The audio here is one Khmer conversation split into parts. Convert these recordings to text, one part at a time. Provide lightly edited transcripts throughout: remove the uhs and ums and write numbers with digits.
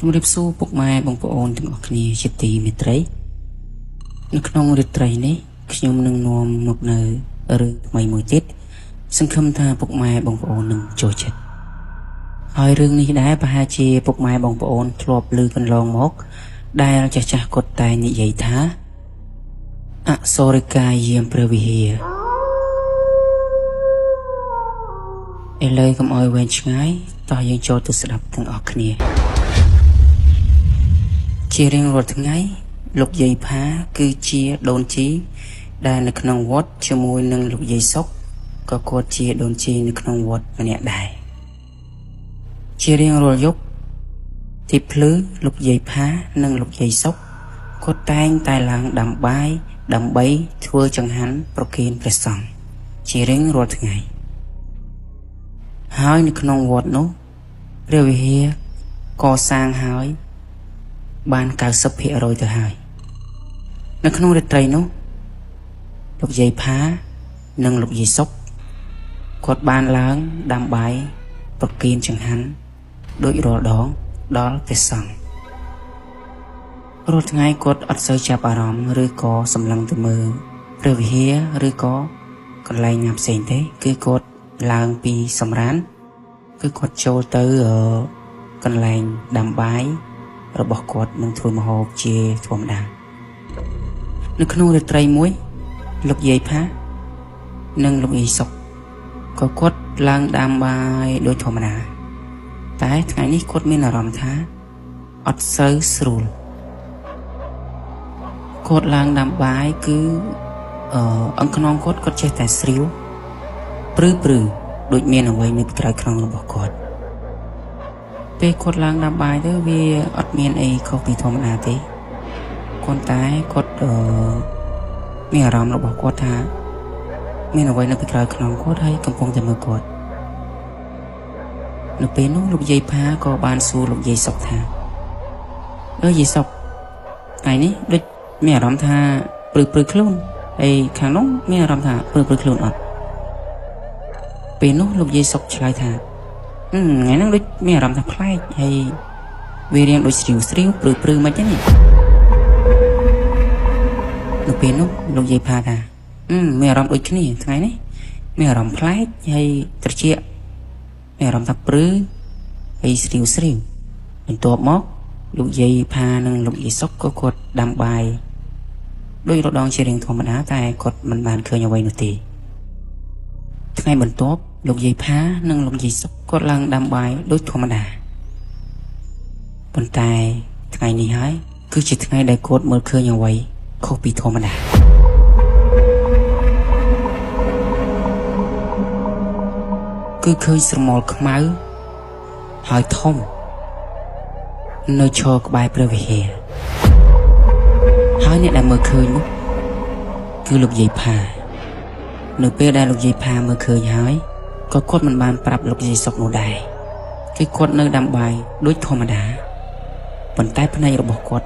ជំរាបសួរពុកម៉ែបងប្អូនទាំងអស់គ្នាជាទីមេត្រីនៅក្នុងរាត្រីនេះខ្ញុំនឹងនាំមកនៅរឿងថ្មីមួយទៀតសង្ឃឹមថាពុកម៉ែបងប្អូននឹងចូលចិត្តហើយរឿងនេះដែរប្រហែលជាពុកម៉ែបងប្អូនធ្លាប់ឮកន្លងមកដែលចាស់ៗគាត់តែនិយាយថាអសូរិកាយាមព្រះវិហារឥឡូវកុំឲ្យវែងឆ្ងាយតោះយើងចូលទៅស្ដាប់ទាំងអស់គ្នាជារៀងរាល់ថ្ងៃលោកយាយផាគឺជាដូនជីដែលនៅក្នុងវត្តជាមួយនឹងលោកយាយសុកក៏គាត់ជាដូនជីនៅក្នុងវត្តម្នាក់ដែរជារៀងរាល់យប់ទីភ្លឺលោកយាយផានិងលោកយាយសុកគាត់តែងតែឡើងដាំបាយដើម្បីធ្វើចង្ហាន់ប្រគេនព្រះសង្ឃជារៀងរាល់ថ្ងៃហើយនៅក្នុងវត្តនោះព្រះវិហារកសាងហើយបាន 90% ទៅហើយនៅក្នុងរាត្រីនោះលោកយាយផានិងលោកយាយសុកគាត់បានឡើងដាំបាយប្រគេនចង្ហាន់ដូចរាល់ដងដល់ព្រះសង្ឃរាល់ថ្ងៃគាត់អត់សូវចាប់អារម្មណ៍ឬក៏សម្លឹងទៅមើលព្រះវិហារឬក៏កន្លែងណាផ្សេងទេគឺគាត់ឡើងពីសម្រានគឺគាត់ចូលទៅកន្លែងដាំបាយរបស់គាត់នឹងធ្វើម្ហូបជាធម្មតានៅក្នុងរាត្រីមួយលោកយាយផានិងលោកយាយសុកក៏គាត់ឡើងដាំបាយដូចធម្មតាតែថ្ងៃនេះគាត់មានអារម្មណ៍ថាអត់សូវស្រួលគាត់ឡើងដាំបាយគឺអង្គខ្នងគាត់គាត់ចេះតែស្រាវព្រឺព្រឺដូចមានអ្វីនៅក្រៅខ្នងរបស់គាត់ពេលគាត់ឡើងដាំបាយទៅវាអត់មានអីខុសពីធម្មតាទេគាត់តែគាត់មានអារម្មណ៍របស់គាត់ថាមានអ្វីនៅពីក្រោយខ្នងគាត់ហើយកំពុងតែមើលគាត់នៅពេលនោះលោកយាយផាក៏បានសួរលោកយាយសុកថាអើយាយសុកថ្ងៃនេះដូចមានអារម្មណ៍ថាព្រឺព្រឺខ្លួនហើយខាងនោះមានអារម្មណ៍ថាព្រឺព្រឺខ្លួនអត់ពេលនោះលោកយាយសុកឆ្លើយថាថ្ងៃហ្នឹងដូចមានអារម្មណ៍ថាប្លែកហើយវារៀងដូចស្រាវស្រាវព្រឺព្រឺមិនទេនេះនៅពេលនោះលោកយាយផាថាមានអារម្មណ៍ដូចគ្នាថ្ងៃនេះមានអារម្មណ៍ប្លែកហើយត្រចៀកមានអារម្មណ៍ថាព្រឺហើយស្រាវស្រាវបន្ទាប់មកលោកយាយផានិងលោកយាយសុកក៏គាត់ដាំបាយដោយរដងជារៀងធម្មតាតែគាត់មិនបានឃើញអ្វីនោះទេថ្ងៃបន្ទាប់លោកយាយផានិងលោកយាយសុកគាត់ឡើងដាំបាយដូចធម្មតាប៉ុន្តែថ្ងៃនេះហើយគឺជាថ្ងៃដែលគាត់មើលឃើញអ្វីខុសពីធម្មតាគឺឃើញស្រមោលខ្មៅហើយធំនៅឈរក្បែរព្រះវិហារហើយអ្នកដែលមើលឃើញនោះគឺលោកយាយផានៅពេលដែលលោកយាយផាមើលឃើញហើយក៏គាត់មិនបានប្រាប់លោកយាយសុកនោះដែរគឺគាត់នៅដាំបាយដូចធម្មតាប៉ុន្តែភ្នែករបស់គាត់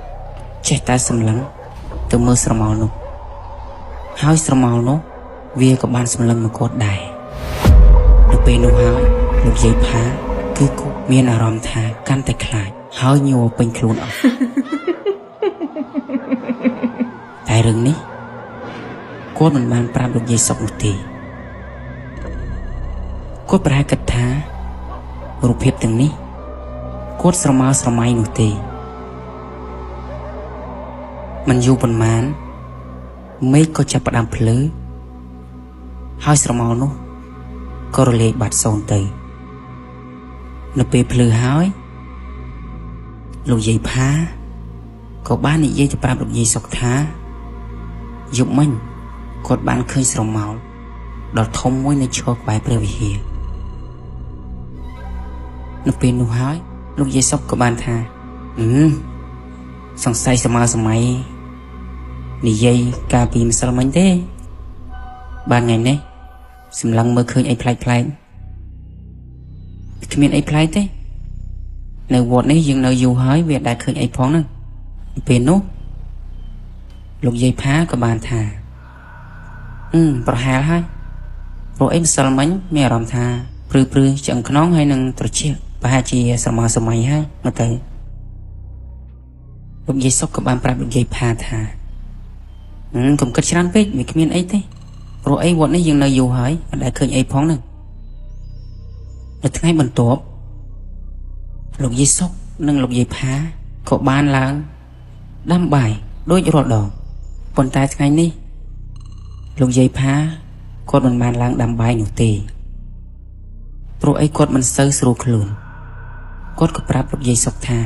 ចេះតែសម្លឹងទៅមើលស្រមោលនោះហើយស្រមោលនោះវាក៏បានសម្លឹងមកគាត់ដែរនៅពេលនោះហើយលោកយាយផាគឺគាត់មានអារម្មណ៍ថាកាន់តែខ្លាចហើយញ័រពេញខ្លួនអស់តែរឿងនេះគាត់មិនបានប្រាប់លោកយាយសុកនោះទេគាត់ប្រហែលគិតថារូបភាពទាំងនេះគាត់ស្រមើស្រមៃនោះទេមិនយូរប៉ុន្មានមេឃក៏ចាប់ផ្ដើមភ្លឺហើយស្រមោលនោះក៏រលាយបាត់សូន្យទៅនៅពេលភ្លឺហើយលោកយាយផាក៏បាននិយាយទៅប្រាប់លោកយាយសុកថាយប់មិញគាត់បានឃើញស្រមោលដ៏ធំមួយនៅឈរក្បែរព្រះវិហារនៅពេលនោះហើយលោកយាយសុកក៏បានថាសង្ស័យសម័យសម័យនិយាយកាលពីម្សិលមិញទេបានថ្ងៃនេះសម្លឹងមើលឃើញអីប្លែកប្លែកគ្មានអីប្លែកទេនៅវត្តនេះយើងនៅយូរហើយវាដែលឃើញអីផងហ្នឹងពេលនោះលោកយាយផាក៏បានថាប្រហែលហើយព្រោះអីម្សិលមិញមានអារម្មណ៍ថាព្រឺព្រឺឆ្អឹងខ្នងហើយនឹងត្រចៀកប្រហែលជាសម័យសម័យហើយមកទៅ លោកយាយសុកក៏បានប្រាប់លោកយាយផាថាកុំគិតច្រើនពេកវាគ្មានអីទេព្រោះអីវត្តនេះយើងនៅយូរហើយមិនដែលឃើញអីផងហ្នឹងនៅថ្ងៃបន្ទាប់លោកយាយសុកនិងលោកយាយផាក៏បានឡើងដាំបាយដូចរាល់ដងប៉ុន្តែថ្ងៃនេះលោកយាយផាគាត់មិនបានឡើងដាំបាយនោះទេព្រោះអីគាត់មិនសូវស្រួលខ្លួនគាត់ក៏ប្រាប់លោកយាយសុកថា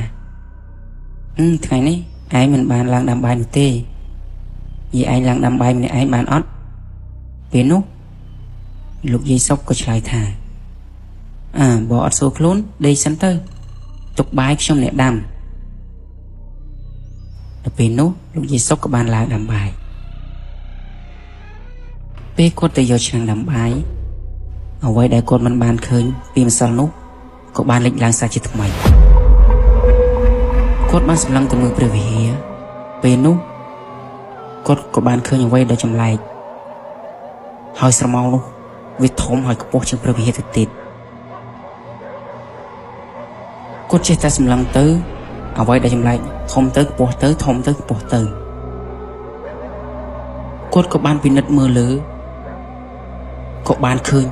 ថ្ងៃនេះឯងមិនបានឡើងដាំបាយនោះទេយាយឯងឡើងដាំបាយម្នាក់ឯងបានអត់ពេលនោះលោកយាយសុកក៏ឆ្លើយថាបើអត់ស្រួលខ្លួនដេកសិនទៅទុកបាយខ្ញុំអ្នកដាំដល់ពេលនោះលោកយាយសុកក៏បានឡើងដាំបាយពេលគាត់ទៅយកឆ្នាំងដាំបាយអ្វីដែលគាត់មិនបានឃើញពីម្សិលនោះក៏បានលេចឡើងសាជាថ្មីគាត់បានសម្លឹងទៅមើលព្រះវិហារពេលនោះគាត់ក៏បានឃើញអ្វីដ៏ចម្លែកហើយស្រមោលនោះវាធំហើយខ្ពស់ជាងព្រះវិហារទៅទៀតគាត់ចេះតែសម្លឹងទៅអ្វីដែលចម្លែកធំទៅខ្ពស់ទៅធំទៅខ្ពស់ទៅគាត់ក៏បានពិនិត្យមើលលើក៏បានឃើញ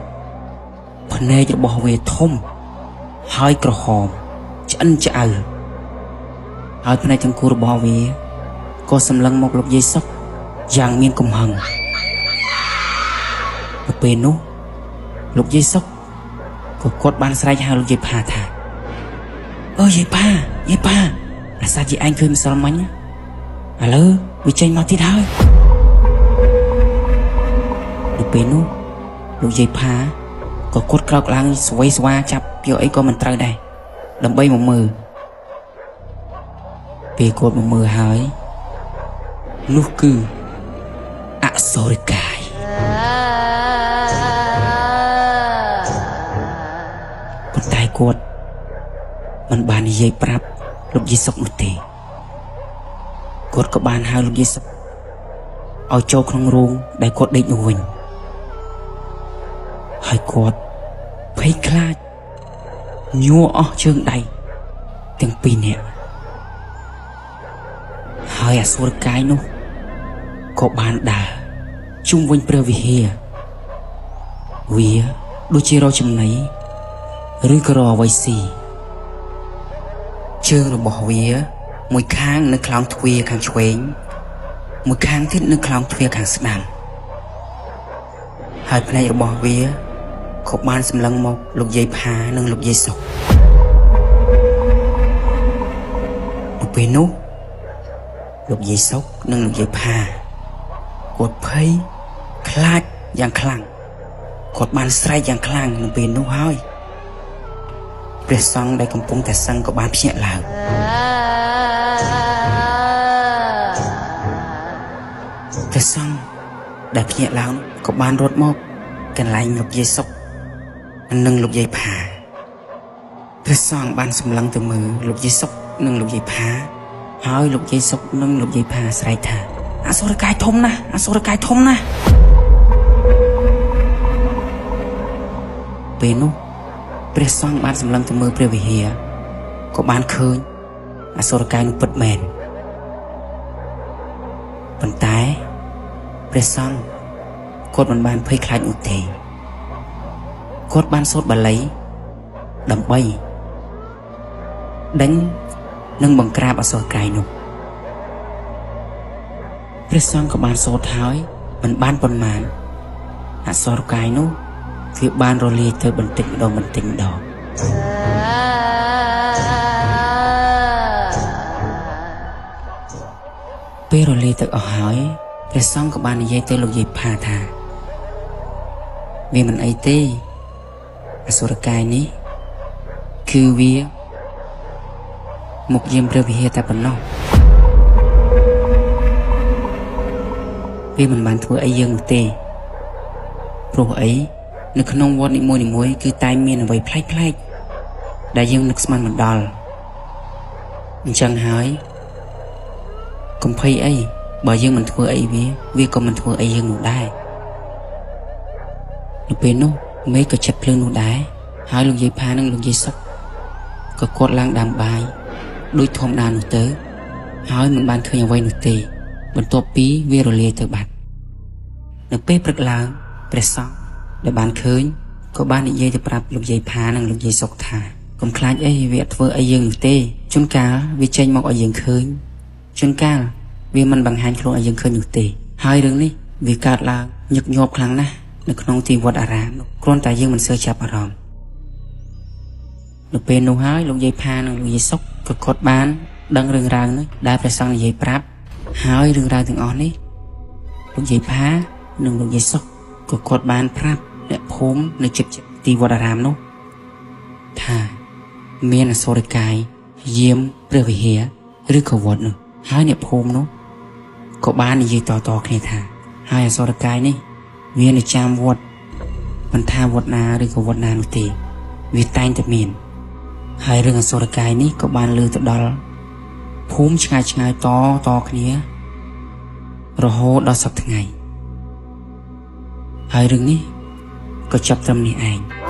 ភ្នែករបស់វាធំហើយក្រហមឆ្អិនឆ្អៅហើយភ្នែកទាំងគូរបស់វាក៏សម្លឹងមកលោកយាយសុកយ៉ាងមានកំហឹងនៅពេលនោះលោកយាយសុកក៏គាត់បានស្រែកហៅលោកយាយផាថាអើយាយផាយាយផាអាសាជាឯងឃើញម្សិលមិញឥឡូវវាចេញមកទៀតហើយនៅពេលនោះលោកយាយផាក៏គាត់ក្រោកឡើងស្វ័យស្វាចាប់យកអីក៏មិនត្រូវដែរដើម្បីមកមើលពេលគាត់មកមើលហើយនោះគឺអសុរកាយប៉ុន្តែគាត់មិនបាននិយាយប្រាប់លោកយាយសុកនោះទេគាត់ក៏បានហៅលោកយាយសុកឲ្យចូលក្នុងរោងដែលគាត់ដេកនោះវិញហើយគាត់ភ័យខ្លាចញ័រអស់ជើងដៃទាំងពីរនាក់ហើយអសុរកាយនោះក៏បានដើរជុំវិញព្រះវិហារវាដូចជារកចំណីឬក៏រកអ្វីស៊ីជើងរបស់វាមួយខាងនៅខ្លោងទ្វារខាងឆ្វេងមួយខាងទៀតនៅខ្លោងទ្វារខាងស្ដាំហើយភ្នែករបស់វាក៏បានសម្លឹងមកលោកយាយផានិងលោកយាយសុកនៅពេលនោះលោកយាយសុកនិងលោកយាយផាគាត់ភ័យខ្លាចយ៉ាងខ្លាំងគាត់បានស្រែកយ៉ាងខ្លាំងនៅពេលនោះហើយព្រះសង្ឃដែលកំពុងតែសឹងក៏បានភ្ញាក់ឡើងព្រះសង្ឃដែលភ្ញាក់ឡើងក៏បានរត់មកកន្លែងលោកយាយសុកនិងលោកយាយផាព្រះសង្ឃបានសម្លឹងទៅមើលលោកយាយសុកនិងលោកយាយផាហើយលោកយាយសុកនិងលោកយាយផាស្រែកថាអសុរកាយធំណាស់អសុរកាយធំណាស់ពេលនោះព្រះសង្ឃបានសម្លឹងទៅមើលព្រះវិហារក៏បានឃើញអសុរកាយនោះពិតមែនប៉ុន្តែព្រះសង្ឃគាត់មិនបានភ័យខ្លាចនោះទេគាត់បានសូត្របាលីដើម្បីដេញនិងបង្ក្រាបអសុរកាយនោះព្រះសង្ឃក៏បានសូត្រហើយមិនបានប៉ុន្មានអសុរកាយនោះវាបានរលាយទៅបន្តិចម្ដងបន្តិចម្ដងពេលរលាយទៅអស់ហើយព្រះសង្ឃក៏បាននិយាយទៅលោកយាយផាថាវាមិនអីទេអសុរកាយនេះគឺវាមកយាមព្រះវិហារតែប៉ុណ្ណោះវាមិនបានធ្វើអីយើងនោះទេព្រោះអីនៅក្នុងវត្តនីមួយៗគឺតែមានអ្វីប្លែកៗដែលយើងនឹកស្មានមិនដល់អញ្ចឹងហើយកុំភ័យអីបើយើងមិនធ្វើអីវាក៏មិនធ្វើអីយើងនោះដែរនៅពេលនោះមេឃក៏ចិត្តភ្លើងនោះដែរហើយលោកយាយផានិងលោកយាយសុកក៏គាត់ឡើងដាំបាយដូចធម្មតានោះទៅ ហើយមិនបានឃើញអ្វីនោះទេ បន្ទាប់ពីវារលាយទៅបាត់នៅពេលព្រឹកឡើងព្រះសង្ឃដែលបានឃើញក៏បាននិយាយទៅប្រាប់លោកយាយផានិងលោកយាយសុកថាកុំខ្លាចអីវាអត់ធ្វើអីយើងនោះទេជួនកាលវាចេញមកឲ្យយើងឃើញជួនកាលវាមិនបង្ហាញខ្លួនឲ្យយើងឃើញនោះទេហើយរឿងនេះវាកើតឡើងញឹកញាប់ខ្លាំងណាស់នៅក្នុងទីវត្តអារាមនោះគ្រាន់តែយើងមិនសូវចាប់អារម្មណ៍នៅពេលនោះហើយលោកយាយផានិងលោកយាយសុកក៏គាត់បានដឹងរឿងរ៉ាវនេះដែលព្រះសង្ឃនិយាយប្រាប់ហើយរឿងរ៉ាវទាំងអស់នេះលោកយាយផានិងលោកយាយសុកក៏គាត់បានប្រាប់អ្នកភូមិនៅជិតទីវត្តអារាមនោះថាមានអសុរកាយយាមព្រះវិហារឬក៏វត្តនោះហើយអ្នកភូមិនោះក៏បាននិយាយតៗគ្នាថាហើយអសុរកាយនេះវានៅចាំវត្តមិនថាវត្តណាឬក៏វត្តណានោះទេវាតែងតែមានហើយរឿងអសុរកាយនេះក៏បានលើទៅដល់ភូមិឆ្ងាយឆ្ងាយតតគ្នារហូតដល់សប្តាហ៍ថ្ងៃហើយរឿងនេះក៏ចាប់ត្រឹមនេះឯង។